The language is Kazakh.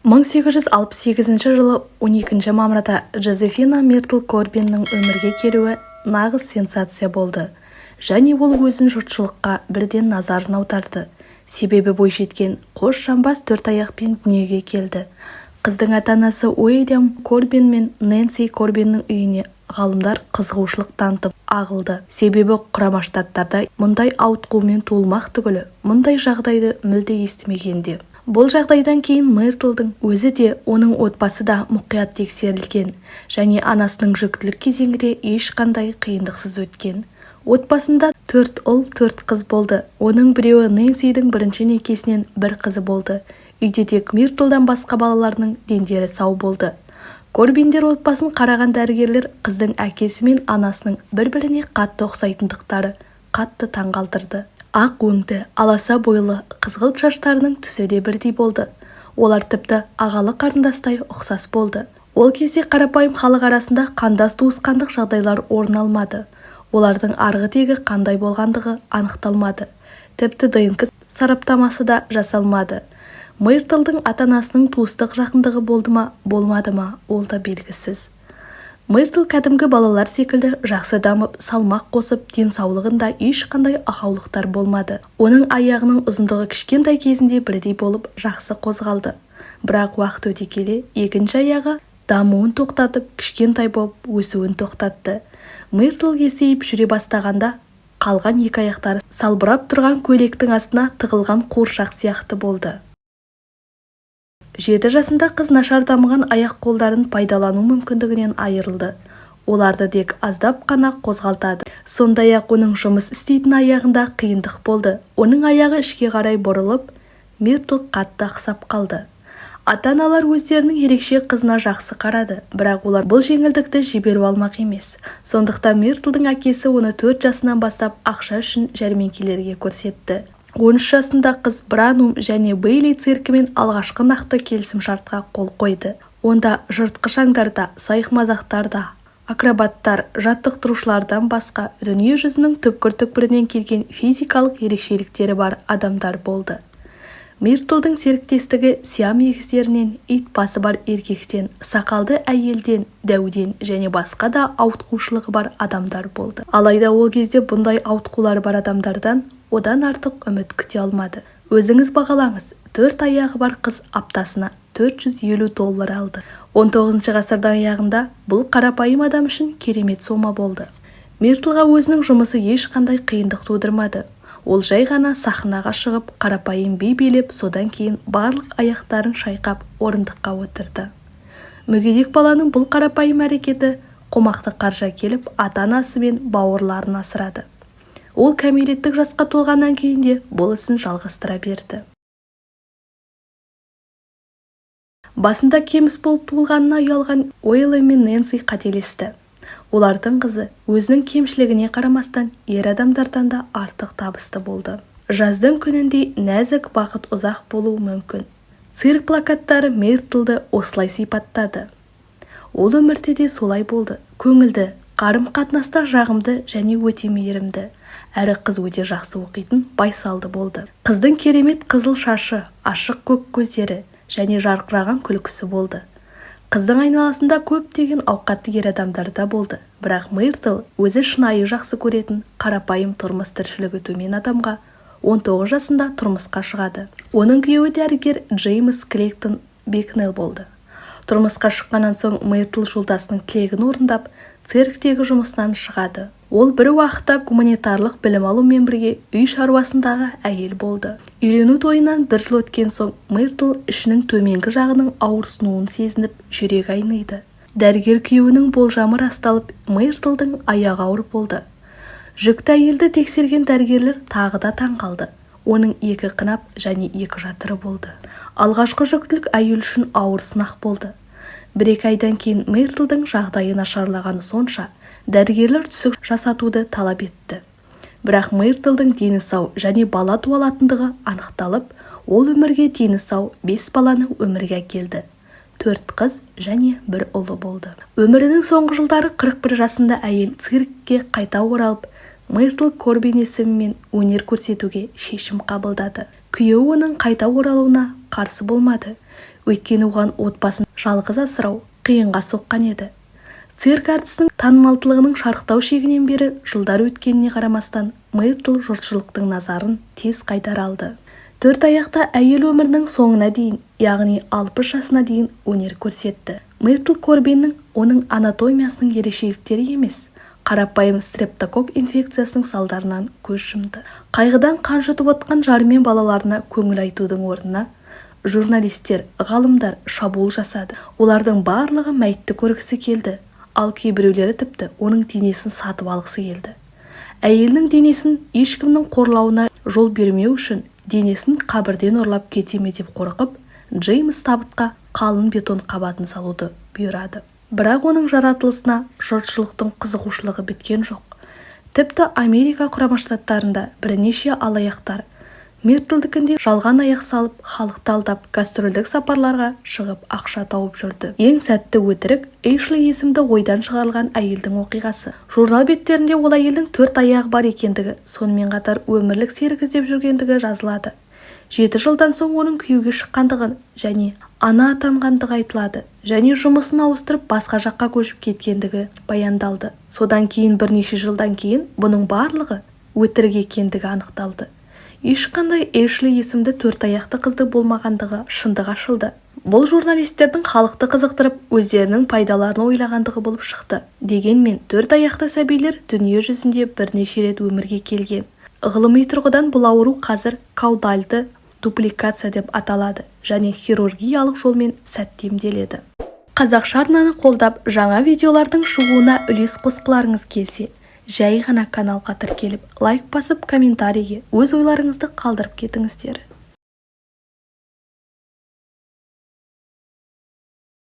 1868 жылы 12 мамырда Джозефина Миртл Корбиннің өмірге келуі нағыз сенсация болды және ол өзін жұртшылыққа бірден назарын аударды. Себебі бойжеткен қос жамбас төрт аяқпен дүниеге келді. Қыздың ата-анасы Уильям Корбин мен Нэнси Корбиннің үйіне ғалымдар қызығушылық танытып ағылды. Себебі Құрама Штаттарда мұндай ауытқумен туылмақ түгілі, мұндай жағдайды мүлде естімеген де. Бұл жағдайдан кейін Миртлдің өзі де, оның отбасы да мұқият тексерілген және анасының жүктілік кезеңі де ешқандай қиындықсыз өткен. Отбасында төрт ұл, төрт қыз болды. Оның біреуі Нэнсидің бірінші некесінен бір қызы болды. Үйде тек Миртлдан басқа балаларының дендері сау болды. Корбиндер отбасын қараған дәрігерлер қыздың әкесі мен анасының бір-біріне қатты ұқсайтындықтары қатты таңғалдырды. Ақ өңді, аласа бойлы, қызғылт шаштарының түсі де бірдей болды. Олар тіпті ағалы қарындастай ұқсас болды. Ол кезде қарапайым халық арасында қандас туысқандық жағдайлар орын алмады. Олардың арғы тегі қандай болғандығы анықталмады. Тіпті ДНК сараптамасы да жасалмады. Миртлдың ата-анасының туыстық жақындығы болды ма, болмады ма, ол да белгісіз. Миртл кәдімгі балалар секілді жақсы дамып, салмақ қосып, денсаулығында ешқандай ақаулықтар болмады. Оның аяғының ұзындығы кішкентай кезінде бірдей болып, жақсы қозғалды. Бірақ уақыт өте келе екінші аяғы дамуын тоқтатып, кішкентай болып өсуін тоқтатты. Миртл есейіп жүре бастағанда қалған екі аяқтары салбырап тұрған көйлектің астына тығылған қуыршақ сияқты болды. 7 жасында қыз нашар дамыған аяқ-қолдарын пайдалану мүмкіндігінен айырылды. Оларды тек аздап қана қозғалтады. Сондай-ақ оның жұмыс істейтін аяғында қиындық болды. Оның аяғы ішке қарай бұрылып, Миртл қатты ақсап қалды. Ата-аналар өздерінің ерекше қызына жақсы қарады, бірақ олар бұл жеңілдікті жіберіп алмақ емес. Сондықтан Миртлдің әкесі оны 4 жасынан бастап ақша үшін жәрмеңкелерге көрсетті. 13 жасында қыз Барнум және Бейли циркімен алғашқы нақты келісімшартқа қол қойды. Онда жыртқыш аңдарда, сайқымазақтарда, акробаттар, жаттықтырушылардан басқа дүние жүзінің түкпір-түкпірінен келген физикалық ерекшеліктері бар адамдар болды. Миртлдің серіктестігі сиам егіздерінен, ит басы бар еркектен, сақалды әйелден, дәуден және басқа да ауытқушылығы бар адамдар болды. Алайда ол кезде бұндай ауытқулары бар адамдардан одан артық үміт күте алмады. Өзіңіз бағалаңыз, төрт аяғы бар қыз аптасына $450 алды. 19 ғасырдың аяғында бұл қарапайым адам үшін керемет сома болды. Миртлға өзінің жұмысы ешқандай қиындық тудырмады. Ол жай ғана сахнаға шығып, қарапайым би билеп, содан кейін барлық аяқтарын шайқап орындыққа отырды. Мүгедек баланың бұл қарапайым әрекеті қомақты қаржы әкеліп, ата-анасы мен бауырларын асырады. Ол кәмелеттік жасқа толғаннан кейін де бұл ісін жалғастыра берді. Басында кеміс болып туылғанына ұялған Уильям мен Нэнси қателесті. Олардың қызы өзінің кемшілігіне қарамастан ер адамдардан да артық табысты болды. Жаздың күніндей нәзік бақыт ұзақ болуы мүмкін. Цирк плакаттары Миртлді осылай сипаттады. Ол өмірде де солай болды. Көңілді, қарым-қатынаста жағымды және өте мейірімді. Әрі қыз өте жақсы оқитын байсалды болды. Қыздың керемет қызыл шашы, ашық көк көздері және жарқыраған күлкісі болды. Қыздың айналасында көптеген ауқатты ер адамдар да болды. Бірақ Миртл өзі шынайы жақсы көретін қарапайым тұрмыс тіршілігі төмен адамға 19 жасында тұрмысқа шығады. Оның күйеуі дәрігер Джеймс Клейтон Бикнелл болды. Тұрмысқа шыққаннан соң Миртл жолдасының тілегін орындап, цирктегі жұмысынан шығады. Ол бір уақытта гуманитарлық білім алумен бірге үй шаруасындағы әйел болды. Үйлену тойынан бір жыл өткен соң Миртл ішінің төменгі жағының ауырсынуын сезініп, жүрегі айниды. Дәрігер күйеуінің болжамы расталып, Миртлдің аяғы ауыр болды. Жүкті әйелді тексерген дәрігерлер тағы да таң қалды. Оның 2 қынап және 2 жатыры болды. Алғашқы жүктілік әйел үшін ауыр сынақ болды. 1-2 айдан кейін Миртлдің жағдайы нашарлағаны сонша, дәрігерлер түсік жасатуды талап етті. Бірақ Миртлдің дені сау және бала туа алатындығы анықталып, ол өмірге дені сау 5 баланы өмірге әкелді. 4 қыз және 1 ұлы болды. Өмірінің соңғы жылдары 41 жасында әйел циркке қайта оралып, Миртл Корбин есімімен өнер көрсетуге шешім қабылдады. Күйеуі оның қайта оралуына қарсы болмады. Өйткені оған отбасын жалғыз асырау қиынға соққан еді. Цирк әртісінің танымалдылығының шарықтау шегінен бері жылдар өткеніне қарамастан, Миртл жұртшылықтың назарын тез қайтара алды. Төрт аяқты әйел өмірінің соңына дейін, яғни 60 жасына дейін өнер көрсетті. Миртл Корбиннің оның анатомиясының ерекшеліктері емес, қарапайым стрептококк инфекциясының салдарынан көз жұмды. Қайғыдан қан жұтып отқан жары мен балаларына көңіл айтудың орнына журналистер, ғалымдар шабуыл жасады. Олардың барлығы мәйітті көргісі келді, ал кейбіреулері тіпті оның денесін сатып алғысы келді. Әйелінің денесін ешкімнің қорлауына жол бермеу үшін, денесін қабірден ұрлап кете ме деп қорқып, Джеймс табытқа қалың бетон қабатын салуды бұйырады. Бірақ оның жаратылысына жұртшылықтың қызығушылығы біткен жоқ. Тіпті Америка Құрама Штаттарында бірнеше алаяқтар Миртлдікіндей жалған аяқ салып, халықты алдап, гастрольдік сапарларға шығып, ақша тауып жүрді. Ең сәтті өтірік — Эшли есімді ойдан шығарылған әйелдің оқиғасы. Журнал беттерінде ол әйелдің төрт аяғы бар екендігі, сонымен қатар өмірлік серік іздеп жүргендігі жазылады. 7 жылдан соң оның күйеуге шыққандығы және ана атанғандығы айтылады және жұмысын ауыстырып, басқа жаққа көшіп кеткендігі баяндалды. Содан кейін, бірнеше жылдан кейін бұның барлығы өтірік екендігі анықталды. Ешқандай Эшли есімді төрт аяқты қыздың болмағандығы шындық ашылды. Бұл журналистердің халықты қызықтырып, өздерінің пайдаларын ойлағандығы болып шықты. Дегенмен төрт аяқты сәбилер дүние жүзінде бірнеше рет өмірге келген. Ғылыми тұрғыдан бұл ауру қазір каудальды дупликация деп аталады және хирургиялық жолмен сәтті емделеді. Қазақша арнаны қолдап, жаңа видеолардың шығуына үлес қосқыларыңыз келсе, жай ғана каналға тіркеліп, лайк басып, комментарийге өз ойларыңызды қалдырып кетіңіздер.